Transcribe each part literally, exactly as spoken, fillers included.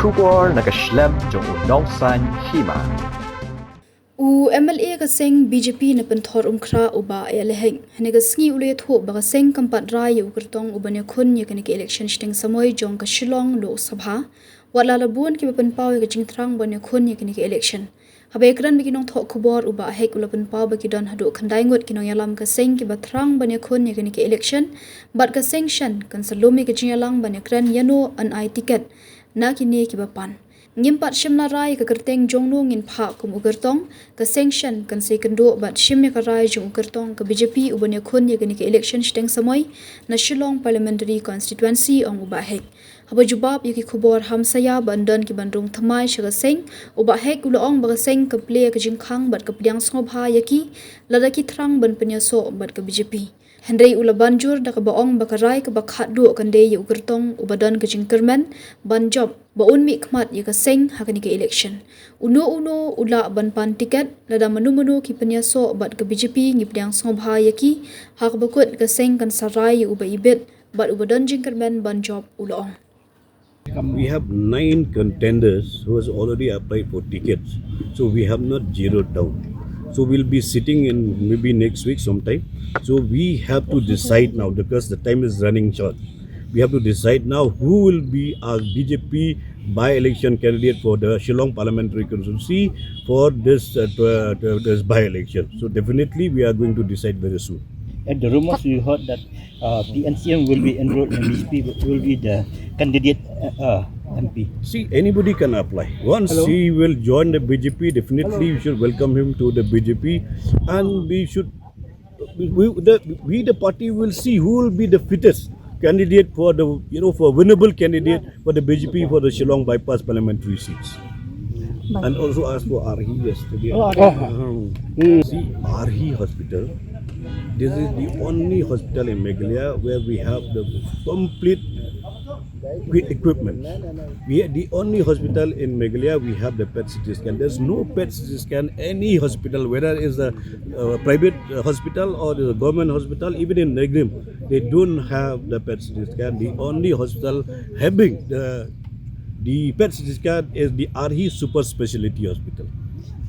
Khubor na ka shlem jong u Nongsaiñ Hima. U M L A ka seng B J P na Pynthorumkhrah u Bah Ïalehek, hynne ka sngi u la ïathuh ba ka seng kam pat rai ïa u kyrtong uban ïakhun ïa kane ka election shiteng samoi jong ka Shillong Lok Sabha, wat la la bun kiba pynpaw ïa ka jingthrang ban ïakhun ïa kane ka election. Haba ïakren bad ki nongthoh khubor, u Bah Hek u la pynpaw ba ki don haduh khyndai ngut ki nongïalam ka seng kiba thrang ban ïakhun ïa kane ka election, bad ka seng shen kan sa lum ïa ka jingïalang ban ïakren ïano yn ai tiket na kine kiba pan. Ngim pat shym la rai ïa ka kyrteng jong no ngin phah kum u kyrtong, ka seng shen kan sa ïakynduh bad shim ïa ka rai jong u kyrtong ka B J P uban ïakhun ïa kane ka election shiteng samoi na Shillong Parliamentary Constituency, ong u Bah Hek. Haba jubab ïa ki khubor hamsaïa ba yn don kiban rung thymmai sha ka seng, u Bah Hek u la ong ba ka seng ka plie ka jingkhang bad ka pdiang sngewbha ïa ki lada ki thrang ban pynïasoh bad ka B J P. Hynrei u la ban jur da kaba ong ba ka rai kaba khatduh kan dei ïa u kyrtong uba don ka jingkyrmen ban jop ba un mihkhmat ïa ka seng ha kane ka election. Uno uno u lah ban pan tiket, lada mano mano ki pynïasoh bad ka B J P ngi pdiang sngewbha ïa ki, ha kaba kut ka seng kan sa rai ïa uba ibit bad uba don jingkyrmen ban jop, u la ong. We have nine contenders who has already applied for tickets. So we have not zeroed down. So we'll be sitting in maybe next week sometime. So we have to decide now because the time is running short. We have to decide now who will be our B J P by-election candidate for the Shillong Parliamentary Constituency for this, uh, tw- tw- this by-election. So definitely we are going to decide very soon. At the rumors we heard that uh, P N C M will be enrolled and B J P will be the candidate uh, uh, M P. See, anybody can apply. Once Hello? He will join the B J P, definitely Hello? You should welcome him to the B J P, and we should, we, we, the, we the party will see who will be the fittest candidate for the, you know, for winnable candidate for the B J P for the Shillong bypass parliamentary seats. And also ask for Arhi yesterday. Oh, Arhi. Hmm. See, Arhi Hospital, this is the only hospital in Meghalaya where we have the complete equi- equipment. We are the only hospital in Meghalaya we have the PET C T scan. There's no PET C T scan any hospital, whether it's a uh, private uh, hospital or the government hospital, even in Negrim, they don't have the PET C T scan. The only hospital having the the PET C T scan is the Arhi Super Speciality Hospital.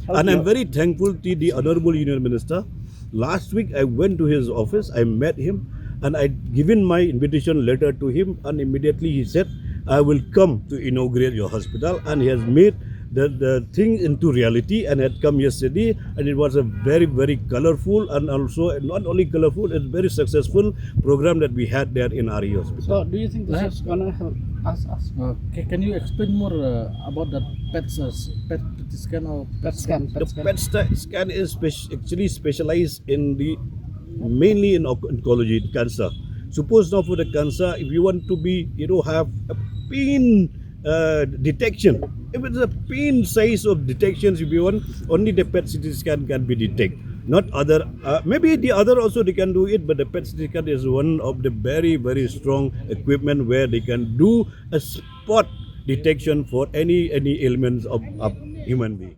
And I'm Okay. Very thankful to the Honorable Union Minister. Last week I went to his office, I met him, and I given my invitation letter to him, and immediately he said, "I will come to inaugurate your hospital," and he has made the, the thing into reality and had come yesterday, and it was a very, very colorful and also not only colorful, it's very successful program that we had there in Arhi Hospital. So, do you think this is gonna help us? us? Uh, ca- can you explain more uh, about that PET, uh, s- PET scan or PET scan? The PET scan is spec- actually specialized in the mainly in onc- oncology, in cancer. Suppose now for the cancer, if you want to be, you know, have a pain uh, detection. If it's a pain size of detections, if you want, only the PET C T scan can be detected. Not other, uh, maybe the other also they can do it, but the PET C T scan is one of the very, very strong equipment where they can do a spot detection for any any ailments of, of human being.